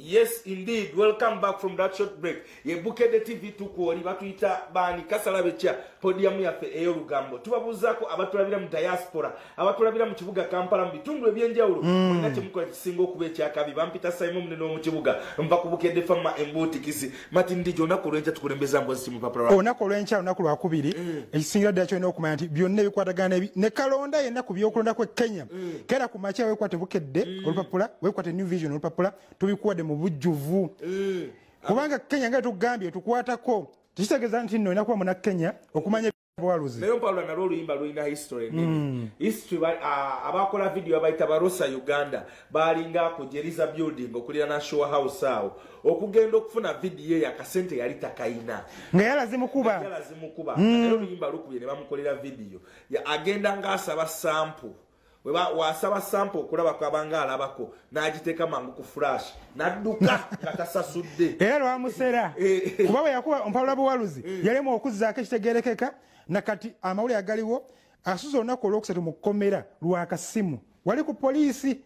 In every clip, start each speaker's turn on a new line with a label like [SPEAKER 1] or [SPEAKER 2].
[SPEAKER 1] Yes, indeed. Welcome back from that short break. Ye Bukedde TV tukwoli batuyita bani kasalabe kya podium yaffe ey'olugambo. Tubabuuzaako abatulabira mu diaspora, abatulabira mu kibuga Kampala mu bitundu ebyenjawulo. Mwena kye mukola kisinga okuba ekyakabi. Bampita Simon Munene mu kibuga. Nva ku Bukedde Fama embuutikisi. Martin Dijo olunaku olw'enkya tukulembeza mboozi ki mu lupapula lwa.
[SPEAKER 2] Olunaku olw'enkya olunaku lwakubiri ekisingira ddala kyolina okumanya nti byonna ebikwatagana ne kalonda yenna ku by'okulonda kw'e Kenya. Keera ku makya weekwate Bukedde olupapula, weekwate New Vision olupapula, tubikuwadde mu bujjuvu. Kubanga Kenya nga tugambye tukwatako, tekitegeeza nti nno olina kuba muna Kenya okumanya bwaluzi.
[SPEAKER 1] Naye Mpalula nalwo oluyimba lulina history nene. History abakola video abayita Barosa Uganda balinga ku Jeriza building okulira Show House awo okugenda okufuna video eyo akasente yali takayina.
[SPEAKER 2] Nga yalazimukuba.
[SPEAKER 1] Yalazimukuba. Naye oluyimba lukubye ne bamukolera video. Agenda ng'asaba sample. Wasaba sample okulaba kwabanga alabako n'agiteeka mangu ku flash n'adduka nga tasasudde.
[SPEAKER 2] Era lwamusera. Kuba bwe yakuba Mpalula Buwaluzi yalema okuzzaako ekitegeerekeka. Nakati amawulire agaliwo asuze olunaku olwokusatu mu kkomera lwakasimu wali ku poliisi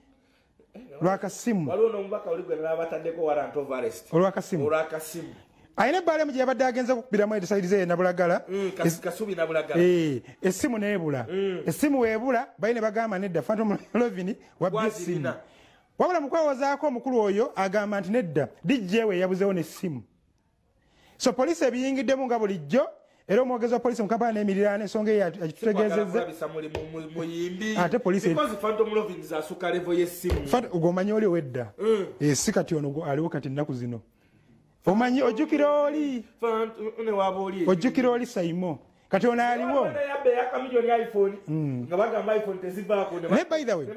[SPEAKER 2] lwakasimu.
[SPEAKER 1] Waliwo n'omubaka oli gwe nabataddeko warrant of arrest
[SPEAKER 2] olwakasimu.
[SPEAKER 1] Olwakasimu.
[SPEAKER 2] Alina ebbaala emu gye yabadde agenze okukubiramu edisaidi ze Nabulagala.
[SPEAKER 1] Kasubi Nabulagala.
[SPEAKER 2] Essimu n'ebula. Essimu weebula bali ne bagamba nedda Phantom Lovin wabba essimu. Wabula mu kwewozaako omukulu oyo agamba nti nedda DJ we yabuzeewo n'essimu. So poliisi ebiyingiddemu nga bulijjo. Era omwogezi wa poliisi mu Kampala n'emiriraano ensonga eyo agitutegeezezza. Ate poliisi gw'omanyi oli ow'edda. Si kati ono aliwo kati ennaku zino. Omanyi ojjukira oli. Ojjukira oli Saimo. Kati ono aliwo. Naye by the way,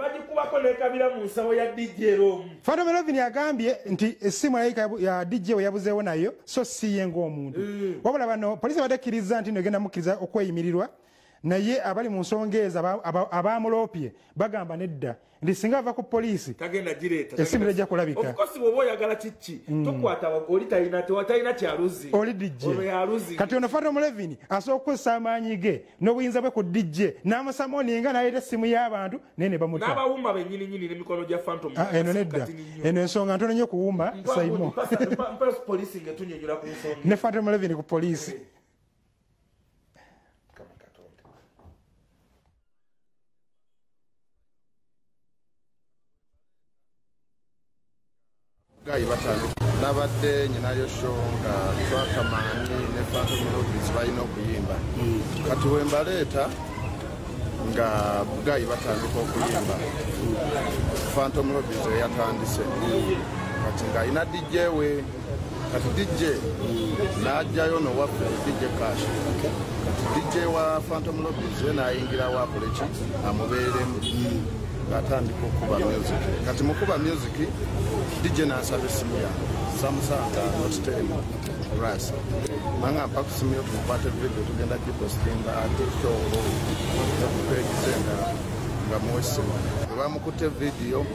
[SPEAKER 2] Phantom Lovin agambye nti essimu ya DJ we yabuzeewo nayo so si ye ng'omuntu. Wabula bano poliisi ebadde ekkiriza nti negenda mukkiriza okweyimirirwa, naye abali mu nsonga ezo abamuloopye bagamba nedda nti singa ava ku poliisi
[SPEAKER 1] tagenda gireeta,
[SPEAKER 2] essimu tejja kulabika.
[SPEAKER 1] Of course bw'oba oyagala kiki tokwata oli talina kyaluzi
[SPEAKER 2] oli DJ. Kati ono Phantom Lovin asobola okukozesa amaanyi ge n'obuyinza bwe ku DJ n'amusamoninga n'aleeta essimu y'abantu naye ne bamuta.
[SPEAKER 1] N'abawuma bennyininyini n'emikono gya Phantom.
[SPEAKER 2] Eno nedda, eno ensonga ntono nnyo kuwuma Saimo.
[SPEAKER 1] Mpa poliisi ng'etunnyonnyola ku nsonga.
[SPEAKER 2] Ne Phantom Lovin ku poliisi.
[SPEAKER 3] Gayi batandika nabadde nyinayo show nga Twakamaani ne Phantom Lovin balina okuyimba. Kati we mbaleeta nga Gayi batandika okuyimba, Phantom Lovin eyatandise kati ng'alina DJ we. Kati DJ n'ajjayo nowaffe DJ Cash. Kati DJ wa Phantom Lovin ye n'ayingirawo akole ki amubeeremu ng'atandika okukuba music. Kati mukuba music DJ n'asaba essimu yange Samsung Note 10 Plus. Nanga mpa ku ssimu yo tumukwate video tugenda gipostinga TikTok ne ku page ze nga muwa essimu. Bwe bamukutte video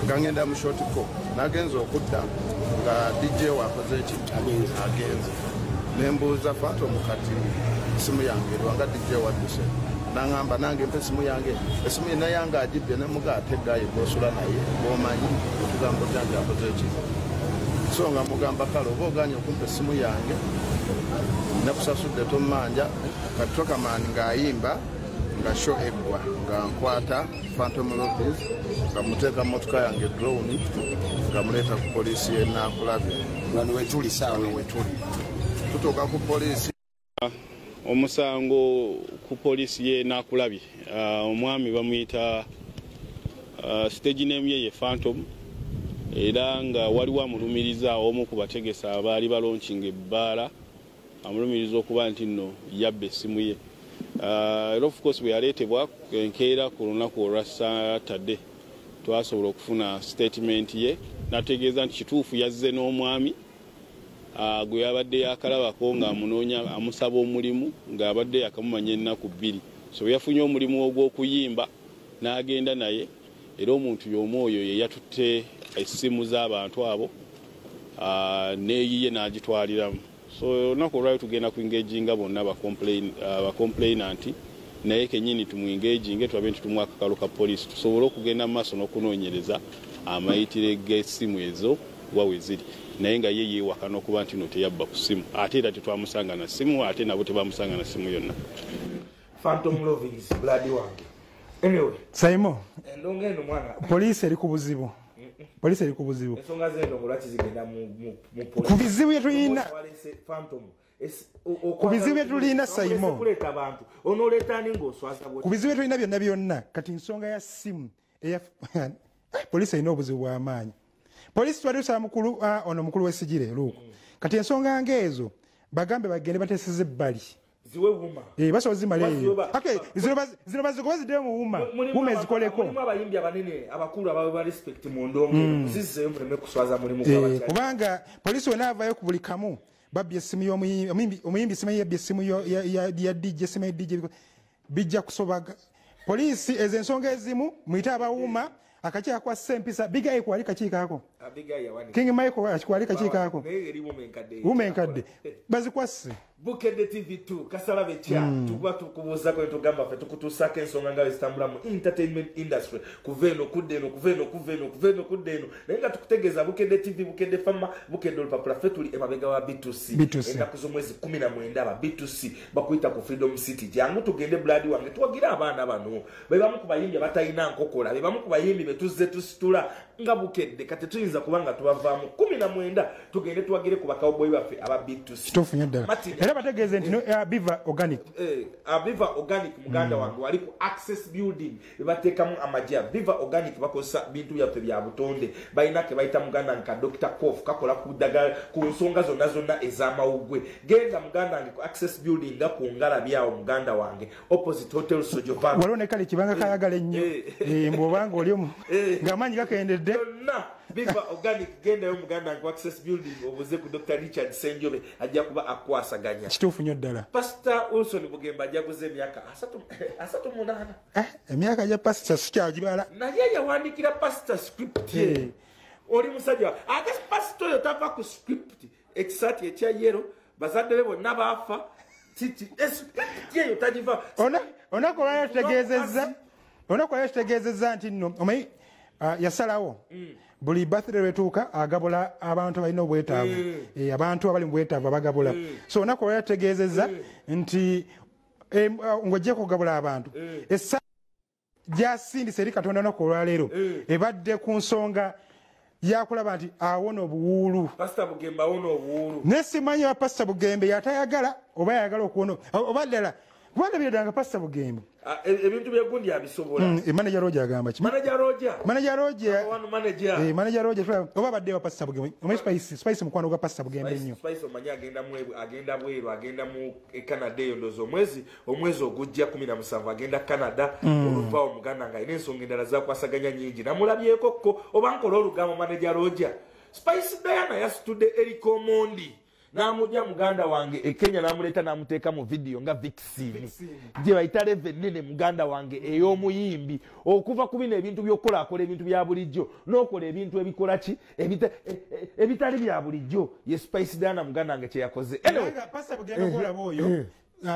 [SPEAKER 3] nga ngenda mu short call nagenze okudda nga DJ wakoze ki agenze. Ne mbuuza Phantom kati essimu yange erwa nga DJ wadduse. Nangamba nange mpa essimu yange, essimu yenna yange agibbye ne muga ate gaye gw'osula naye gw'omanyi otugamba otya nti akoze ki. So nga mugamba kale oba ogaanye okumpa essimu yange nakusasudde tommanja. Kati Twakamaani ng'ayimba nga show eggwa nga nkwata Phantom Lovin nga muteeka mu mmotoka yange drone nga muleeta ku poliisi y'e Naakulabye.
[SPEAKER 4] Wano wetuli saawa
[SPEAKER 3] wetuli tutuuka ku poliisi.
[SPEAKER 5] Omusango ku poliisi ye Naakulabye, omwami bamuyita stage name ye ye Phantom, era nga waliwo amulumiriza omu ku bategesa abaali balaunchinga ebbaala amulumiriza okuba nti nno yabba essimu ye. Era of course bwe yaleetebwa enkeera ku lunaku olwa Saturday twasobola okufuna statement ye n'ategeeza nti kituufu yazze n'omwami gwe yabadde yakalabako ng'amunoonya amusaba omulimu ng'abadde yakamumanya ennaku 2. So bwe yafunye omulimu ogw'okuyimba n'agenda naye, era omuntu y'omu oyo ye yatutte essimu z'abantu abo n'eyiye n'agitwaliramu. So olunaku olwali tugenda ku engaginga bonna bacomplainant naye kennyini tumuengaginge tulabe nti tumuwa akakalu ka poliisi tusobole okugenda mu maaso n'okunoonyereza Amayitire g'essimu ezo wawe ziri, naye nga ye yeewakana okuba nti no teyabba ku ssimu, ate era tetwamusanga na ssimu, ate nabo tebamusanga na ssimu yonna.
[SPEAKER 1] Phantom Lovins blood wange. Anyway,
[SPEAKER 2] Saimo,
[SPEAKER 1] endongo eno mwana,
[SPEAKER 2] poliisi eri ku buzibu. Poliisi eri ku buzibu.
[SPEAKER 1] Ensonga z'endongo lwaki zigenda mu
[SPEAKER 2] Ku bizibu bye tulina.
[SPEAKER 1] Walese Phantom.
[SPEAKER 2] Ku bizibu bye tulina, Saimo.
[SPEAKER 1] Kuleeta abantu onooleeta ani ng'oswaza bw'oti?
[SPEAKER 2] Ku bizibu bye tulina byonna byonna, kati nsonga ya ssimu eya poliisi erina obuzibu bw'amaanyi. Poliisi twali tusaba mukulu, ono mukulu w'esigire luuku. Kati ensonga ng'ezo bagambe bagende bateeseze ebbali.
[SPEAKER 1] Ziwe wuma.
[SPEAKER 2] Basobola zimala eyo.
[SPEAKER 1] Waziwe.
[SPEAKER 2] Okay, zino bazigoba ziddeyo mu wuma. Wuma ezikoleko.
[SPEAKER 1] Mulimu abayimbi abanene abakulu abawe ba respect mu ndongo eno. Zizzeeyo muleme kuswaza mulimu gw'abakyala.
[SPEAKER 2] Kubanga poliisi wena avayo ku buli kamu, babbye essimu y'omuyimbi, omuyimbi simanyi yabbye essimu ya DJ, simanyi DJ, bijja kusobaga. Poliisi ezo ensonga ezimu muyite abawuma, akakiiko akwasisa empisa, Big Eye kwali kakiiko ako.
[SPEAKER 1] Big Eye yawanika.
[SPEAKER 2] King Michael kwali kakiiko ako.
[SPEAKER 1] Naye eri wuma enkadde.
[SPEAKER 2] Wuma enkadde. Bazikwasise.
[SPEAKER 1] Bukedde TV2 kasalabe kya tuba tukubuuzako ne tugamba ffe tukutuusaako ensonga nga bwe zitambula mu entertainment industry, kuva eno kudda eno, kuva eno kuva eno, kuva eno kudda eno, naye nga tukutegeeza Bukedde TV, Bukedde Fama, Bukedde Olupapula, ffe tuli emabega wa B2C.
[SPEAKER 2] B2C.
[SPEAKER 1] Ennaku z'omwezi 19 aba B2C bakuyita ku Freedom City. Jangu tugende blood wange tuwagire abaana bano, be bamu ku bayimbi abatalina nkokola, be bamu ku bayimbi be tuzze tusitula nga Bukedde. Kati tuyinza kuba nga tubavaamu 19, tugende tuwagire ku bakawboyi baffe aba B2C.
[SPEAKER 2] Kituufu nnyo ddala.
[SPEAKER 1] Martin,
[SPEAKER 2] Era bategeeze nti no, Biva Organic.
[SPEAKER 1] Biva Organic muganda wange wali ku Access Building, bebateekamu amagi. Biva Organic bakozesa bintu byaffe bya butonde, balina ke bayita muganda wange ka Dr. Kof, kakola ku ddagala ku nsonga zonna zonna ez'amawuggwe. Genda muganda wange ku Access Building nga ku ngalabi awo muganda wange, opposite Hotel Sojovano.
[SPEAKER 2] Waliwo ne kale kibanga kayagala ennyo. Bw'obanga oli omu, ng'amaanyi gakendedde.
[SPEAKER 1] Byonna Biva Organic, gendayo muganda wange ku Access Building obuze ku Dr. Richard Senjobe, ajja kuba akwasaganya.
[SPEAKER 2] Kituufu nnyo ddala.
[SPEAKER 1] Pastor Wilson Bugembe ajaguza emyaka 38.
[SPEAKER 2] Emyaka gya pastor sikyagibala.
[SPEAKER 1] Naye yawandiikira pastor script ye. Oli musajja ate pastor oyo tava ku script, ekisaati ekya yero, bazadde be bonna baafa, kiki script eyo tagiva.
[SPEAKER 2] Olunaku olwaleero tutegeezezza, olunaku olwaleero tutegeezezza nti nno omanyi, yasalawo buli birthday lwetuuka agabula abantu abalina obwetaavu. Abantu abali mu bwetaavu abagabula. So olunaku olwaleero tutegeezezza nti, ng'oggyeko okugabula abantu, essa gyasindise eri Katonda olunaku olwaleero ebadde ku nsonga yakulaba nti awona obuwuulu.
[SPEAKER 1] Pastor Bugembe awona obuwuulu.
[SPEAKER 2] Naye simanyi oba Pastor Bugembe yatayagala oba yayagala okuwona, oba ddala kuba ndabira ddala nga Pastor Bugembe.
[SPEAKER 1] Ebintu by'egundi abisobola.
[SPEAKER 2] Manager Roger agamba ki?
[SPEAKER 1] Manager Roger.
[SPEAKER 2] Manager Roger.
[SPEAKER 1] One manager.
[SPEAKER 2] Manager Roger, oba abadde wa Pastor Bugembe. Omanyi Spice mukwano gwa Pastor Bugembe nnyo.
[SPEAKER 1] Spice omanyi agenda mu, agenda bweru, agenda mu Canada eyo ndowooza omwezi ogujja 17 agenda Canada. Oluvaawo muganda nga alina ensonga endala zakwasaganya nnyingi. Namulabyeko ko oba nkola olugambo Manager Roger. Spice Diana yasitudde Eric Omondi. N'amujja muganda wange e Kenya n'amuleeta n'amuteeka mu video nga Vixen.
[SPEAKER 2] Vixen.
[SPEAKER 1] Gye bayita level ennene muganda wange ey'omuyimbi. Okuva ku bino ebintu by'okukola, akola ebintu bya bulijjo, n'okola ebintu ebikola ki? Ebitali bya bulijjo. Ye Spice Diana muganda wange kye yakoze. Anyway.
[SPEAKER 2] Nga Pastor Bugembe gw'olaba oyo,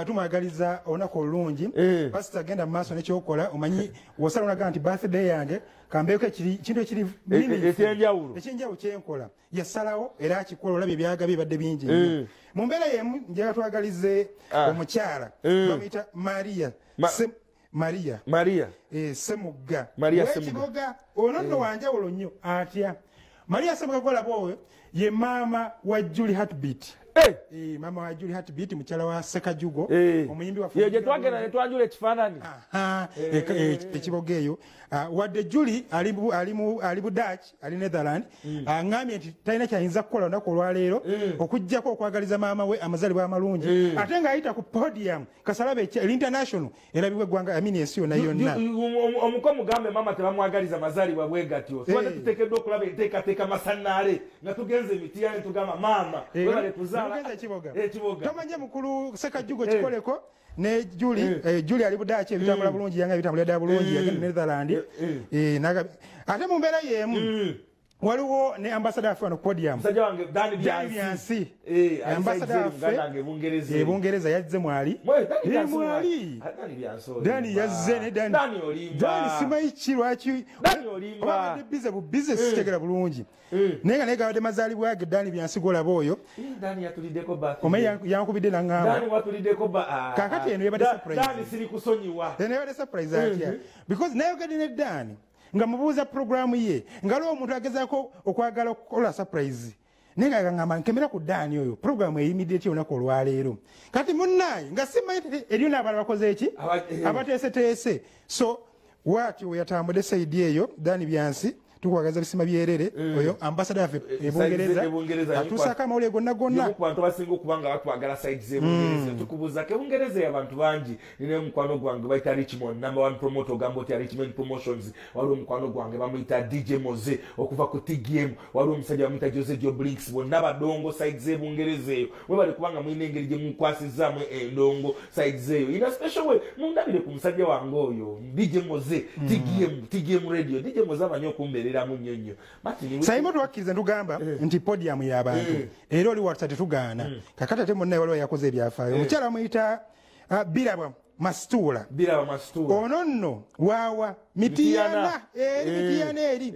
[SPEAKER 2] tumwagaliza olunaku olulungi. Pastor genda mu maaso n'ekyokola, omanyi w'osala onaga nti birthday yange kambeeko ekintu ekiri meaningful.
[SPEAKER 1] Ekyenjawulo.
[SPEAKER 2] Ekyenjawulo kyenkola. Yasalawo era akikola, olabye ebyagabye bibadde bingi nnyo. Mu mbeera y'emu njagala twagalize omukyala. Bamuyita Maria. Maria.
[SPEAKER 1] Maria.
[SPEAKER 2] Ssemugga.
[SPEAKER 1] Maria
[SPEAKER 2] W'ekiboga,
[SPEAKER 1] Ssemugga.
[SPEAKER 2] ono nno wanjawulo nnyo atya. Maria Ssemugga gw'olaba oyo ye maama wa Julie Heartbeat. Maama wa Julie Heartbeat, mukyala wa Sekajugo, omuyimbi wa
[SPEAKER 1] Ye gye twagenda ne twanjula ekifaananyi.
[SPEAKER 2] Aha, ekiboga eyo. Wadde Julie ali bu Dutch, ali Netherland, aŋŋambye nti talina kyayinza kukola olunaku olwaleero okuggyako okwagaliza maama we amazaalibwa amalungi. Ate ng'ayita ku podium kasalabe eri international erabibwa eggwanga, I mean ensi yonna yonna.
[SPEAKER 1] Omuko mugambe maama tebamwagaliza mazaalibwa bwe gatyo. Tubadde tuteekeddwa okulaba enteekateeka masannaale nga tugenze emitiya ne tugamba maama, webale kuzaala.
[SPEAKER 2] Tugenze ekiboga.
[SPEAKER 1] Ekiboga.
[SPEAKER 2] Tomanye mukulu Sekajugo kikoleko ne Julie, Julie ali Budaaki ebitambula bulungi, yanga ebitambula ddala bulungi, yagenda Netherland. Ate mu mbeera y'emu, Waliwo ne ambassador waffe wano podium.
[SPEAKER 1] Musajja wange Dani Byansi.
[SPEAKER 2] Ambassador waffe
[SPEAKER 1] Bungereza.
[SPEAKER 2] Bungereza yazze mwali. Mwali. Dani yazze ne Dani.
[SPEAKER 1] Dani olimba.
[SPEAKER 2] Dani simanyi ki lwaki.
[SPEAKER 1] Dani olimba.
[SPEAKER 2] Obadde busy bu busy sitegera bulungi. Naye nga naye gabadde mazaalibwa ge Dani Byansi gw'olaba oyo.
[SPEAKER 1] Dani yatuliddeko birthday.
[SPEAKER 2] Omanyi yankubidde n'aŋŋamba.
[SPEAKER 1] Dani watuliddeko ba.
[SPEAKER 2] Kaakati eno yabadde surprise.
[SPEAKER 1] Dani sirikusonyiwa.
[SPEAKER 2] Eno yabadde surprise atya? Because nayogedde ne Dani. Nga mubuuza programu ye nga lwo omuntu agezaako okwagala okukola surprise naye nga ngamba nkemera ku Dani oyo programu eyimiridde etya olunaku olwaleero. Kati munnaye nga simanyi eriyo n'abalala bakoze eki abateeseteese. So waati we yatambudde sayidi eyo Dani Byansi tukwagaza bisima byerere oyo ambassador waffe e Bungereza atuusaako amawulire gonna gonna.
[SPEAKER 1] Ku bantu abasinga okuba nga batwagala side z'e Bungereza tukubuuzaako e Bungereza abantu bangi. Nina omukwano gwange bayita Richmond number 1 promoter ogamba otya Richmond Promotions. Waliwo omukwano gwange bamuyita DJ Moze okuva ku TGM. Waliwo omusajja bamuyita Jose Joe Blinks. Bonna badongo side z'e Bungereza eyo. Mwebale kubanga mulina engeri gye mukwasizaamu endongo side z'eyo. In a special way mundabire ku musajja wange oyo DJ Moze TGM Radio. DJ Moze amanyi okumbeerera
[SPEAKER 2] Saimo tuwakkiriza ntugamba nti podium y'abantu era oli watusa tetugaana. Kakati ate munnaye waliwo yakoze ebyafaayo. Omukyala amuyita Biraba Masituula. Ono nno waawa Mityana eri Mityana eri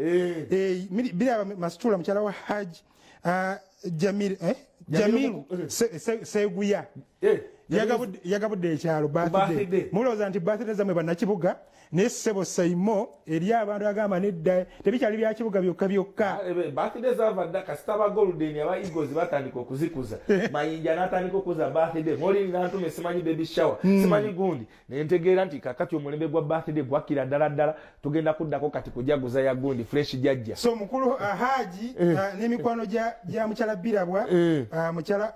[SPEAKER 2] Biraba Masituula mukyala wa Haji Jamilu Seguya yagabudde ekyalo birthday. Mulowooza nti birthday zammwe bannakibuga naye ssebo Saimo eri abantu agamba nedda tebikyali bya kibuga byokka byokka.
[SPEAKER 1] Birthday zava dda kasita ba Golden aba Eagles batandika okuzikuza. Mayinja n'atandika okuza birthday. Molini n'antume simanyi baby shower simanyi gundi. Ne ntegeera nti kakati omulembe gwa birthday gwakira ddala ddala tugenda kuddako kati kujaguza ya gundi fresh jajja.
[SPEAKER 2] So mukulu Haji n'emikwano gya mukyala Birabwa mukyala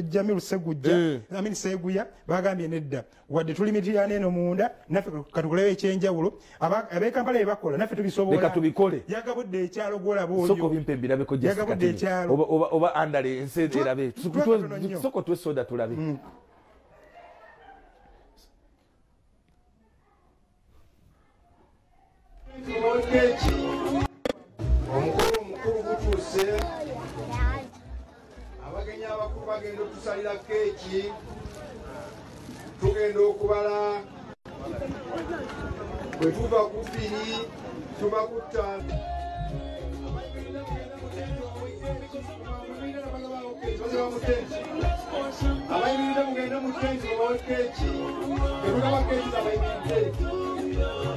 [SPEAKER 2] Jamilu Segujja Amin Seguya bagambye nedda wadde tuli Mityana eno munda naffe katukoleyo ekyenjawulo ab'e Kampala bye bakola naffe tubisobola
[SPEAKER 1] leka tubikole.
[SPEAKER 2] Yagabudde ekyalo gw'olaba oyo.
[SPEAKER 1] Soko bimpe mbirabeko just
[SPEAKER 2] yagabudde ekyalo
[SPEAKER 1] oba andale ensi erabe soko tuwe soda tulabe.
[SPEAKER 4] Omukulu omukulu gutuuse abagenyi abakulu bagenda okutusalira keeki tugenda okubala bwe tuva ku 2 tuva ku 5. Abayimirire mugende mu tenti babawe keeki tetugaba keeki z'abayimiridde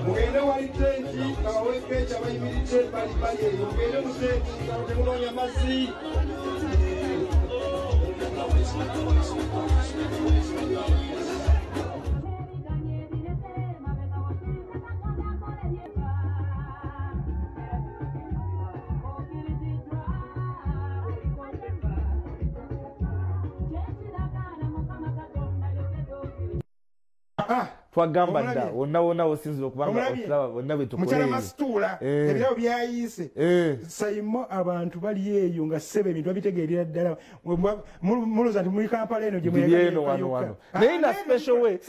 [SPEAKER 4] mugende wali tenti babawe keeki abayimiridde bali bali eyo mugende mu tenti temunoonya mazzi.
[SPEAKER 1] Twagamba dda wonna wonna osinzira okubanga otulaba bonna bwe tukola.
[SPEAKER 2] Mukyala Masituula ebirabo byayiise. Saimo abantu bali eyo nga ssebe ebintu babitegeerera ddala. Mulowooza nti muli Kampala eno gye
[SPEAKER 1] mweyagala wano wano. Naye in a special way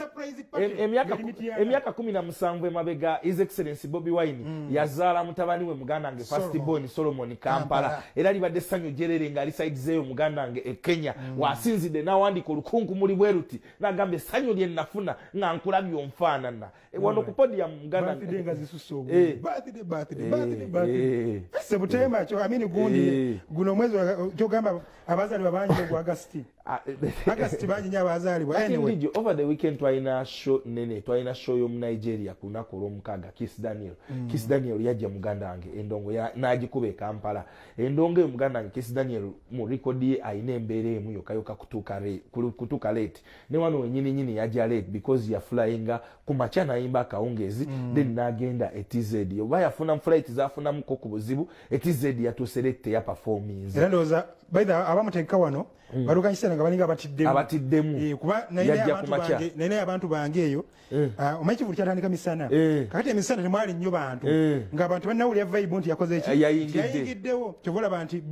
[SPEAKER 1] emyaka 17 emabega His Excellency Bobi Wine yazaala mutabani we muganda wange first born Solomon Kampala. Era libadde ssanyu jerere nga ali side zeeyo muganda wange e Kenya. Wasinzidde n'awandiika olukungu muli bwe luti n'agamba essanyu lye nafuna nga nkulabye onfaanana. Wano ku podium muganda
[SPEAKER 2] birthday nga zisusse obungi. Birthday birthday birthday birthday. Sebutemba kyo amini gundi guno omwezi kyogamba abazaalibwa bangi ogwa August. August bangi nnyo abazaalibwa.
[SPEAKER 1] Anyway, over the weekend twalina show nene, twalina show y'omu Nigeria ku lunaku olw'omukaaga Kiss Daniel. Kiss Daniel yajja muganda wange endongo n'agikuba e Kampala. Endongo eyo muganda wange Kiss Daniel mu rekodi ye alina embeera emu yokka yokka kutuuka late. Ne wano wennyini nnyini yajja late because yaflyinga ku makya n'ayimba akawungeezi then n'agenda e TZ. Oba yafuna flight zaafunamuko ku buzibu e TZ yatuuse late teyaperforminze.
[SPEAKER 2] Era ndowooza by the abamuteeka wano baluka kiseera nga balinga abatiddemu. Kuba nalina abantu bange eyo omanyi kivulu kyatandika misana. Kakati emisana temwali nnyo bantu ng'abantu bannawulira vibe nti yakoze eki yayingiddewo. Kyova olaba nti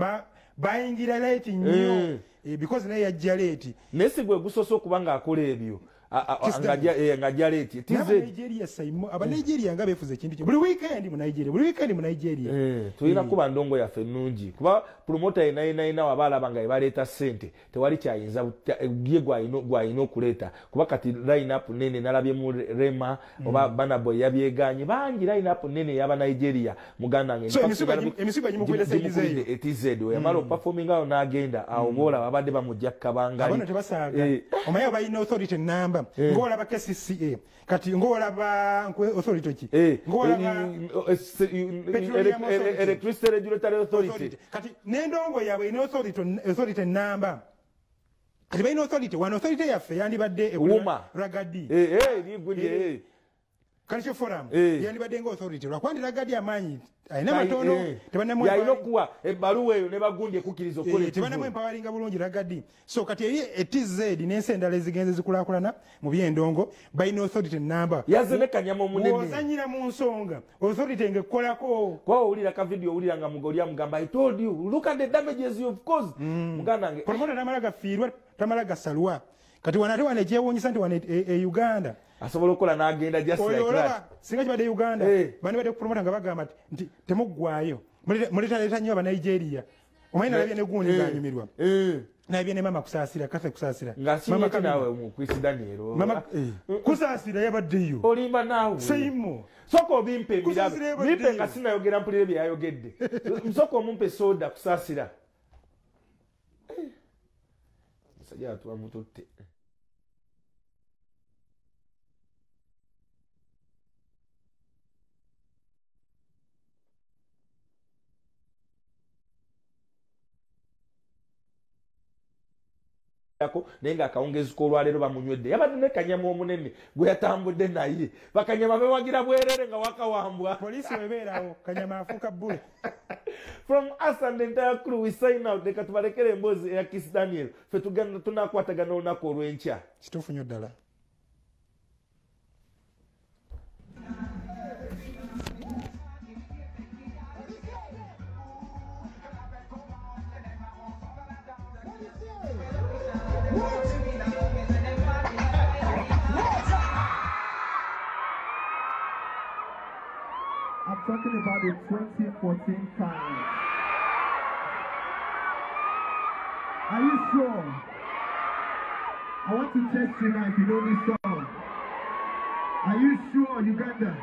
[SPEAKER 2] bayingira late nnyo because naye yajja late.
[SPEAKER 1] Naye si gwe gusoose okuba ng'akola ebyo. Nga leeti
[SPEAKER 2] Nigeria Saimo aba Nigeria nga befuze ekintu buli weekend mu Nigeria, buli weekend mu Nigeria.
[SPEAKER 1] Tulina kuba ndongo yaffe nnungi kuba promoter yenayinayina waba nga ebaleeta ssente tewali kyayinza ye gwalina okuleeta kuba kati line up nene nalabyemu Rema oba Burna Boy yabyeganye bangi line up nene yaba Nigeria muganda wange.
[SPEAKER 2] So emisigo gimukulira
[SPEAKER 1] TZ yamala okuperforminga awo n'agenda awo bwolaba abadde bamujja kukabangali
[SPEAKER 2] abano tebasaaga omanyi balina authority namba ng'olaba KCCA kati ng'olaba authority ki ng'olaba
[SPEAKER 1] Electricity Regulatory Authority
[SPEAKER 2] kati n'endongo yaabwe erina authority namba kati balina authority wano authority yaffe yandibadde Ragadi Culture Forum yandibadde nga authority lwakuba nti Ragadi amaanyi alina matono
[SPEAKER 1] yalina okuwa ebbaluwa eyo ne bagundi ekukkiriza okukola
[SPEAKER 2] tebanamu empawalinga bulungi Ragadi. So kati eri TZ n'ensi endala ezigenze zikulaakulana mu by'endongo balina authority namba
[SPEAKER 1] yazze ne Kanyama omunene
[SPEAKER 2] ozanyira mu nsonga authority ng'ekkolako
[SPEAKER 1] kuba owulira ka video owulira nga mugoli amugamba I told you look at the damages you've caused muganda wange
[SPEAKER 2] promoter tamala gafiirwa tamala gasalwa kati wano ate wano ekyewuunyisa nti wano e Uganda
[SPEAKER 1] asobola okukola n'agenda just like that.
[SPEAKER 2] Singa kibadde Uganda bani badde kupromota nga bagamba nti temuggwayo muleetaleeta nnyo aba Nigeria omanyi nalabye ne gundi ng'anyumirwa nalabye ne mama Kusaasira Kathe Kusaasira
[SPEAKER 1] nga sinyeki naawe mu Chris Daniel
[SPEAKER 2] mama Kusaasira yabaddeyo
[SPEAKER 1] olimba naawe
[SPEAKER 2] Seimo
[SPEAKER 1] sooka obimpe ebirabo bimpe nga sinayogera mpulire bye yayogedde nsooka omumpe soda Kusaasira musajja atuba mututte. Naye ng'akawungezi k'olwaleero bamunywedde yabadde ne Kanyama omunene gwe yatambudde naye bakanyama bewagira bwerere nga wakawambwa
[SPEAKER 2] poliisi webeerawo Kanyama afuuka bbule.
[SPEAKER 1] From us and the entire crew we sign out leka tubalekere emboozi eya Kiss Daniel ffe tunakwatagana olunaku olw'enkya
[SPEAKER 2] kituufu nnyo ddala.
[SPEAKER 4] I'm talking about the 2014 times. Are you sure? I want to test you now if you know this song. Are you sure, Uganda?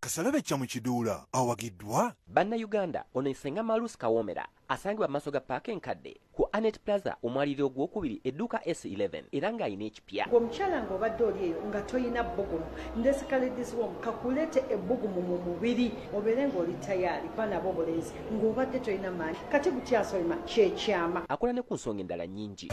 [SPEAKER 6] Kasalabecca mu kiduula awagiddwa
[SPEAKER 7] Bannayuganda ono Nsenga Malus Kawomera asangibwa mu maaso ga paaka enkadde ku Anet Plaza omwaliriro ogwokubiri edduuka S11 era ng'alina ekipya.
[SPEAKER 8] Omukyala ng'obadde oli eyo nga toyina bbugumu ndesikaleddisi womu kakuleete ebbugumu mu mubiri obeere ng'oli tayaali baana b'obulenzi ng'obadde toyina maanyi kati bukyasolima kyekyama.
[SPEAKER 7] Akola ne ku nsonga endala nnyingi.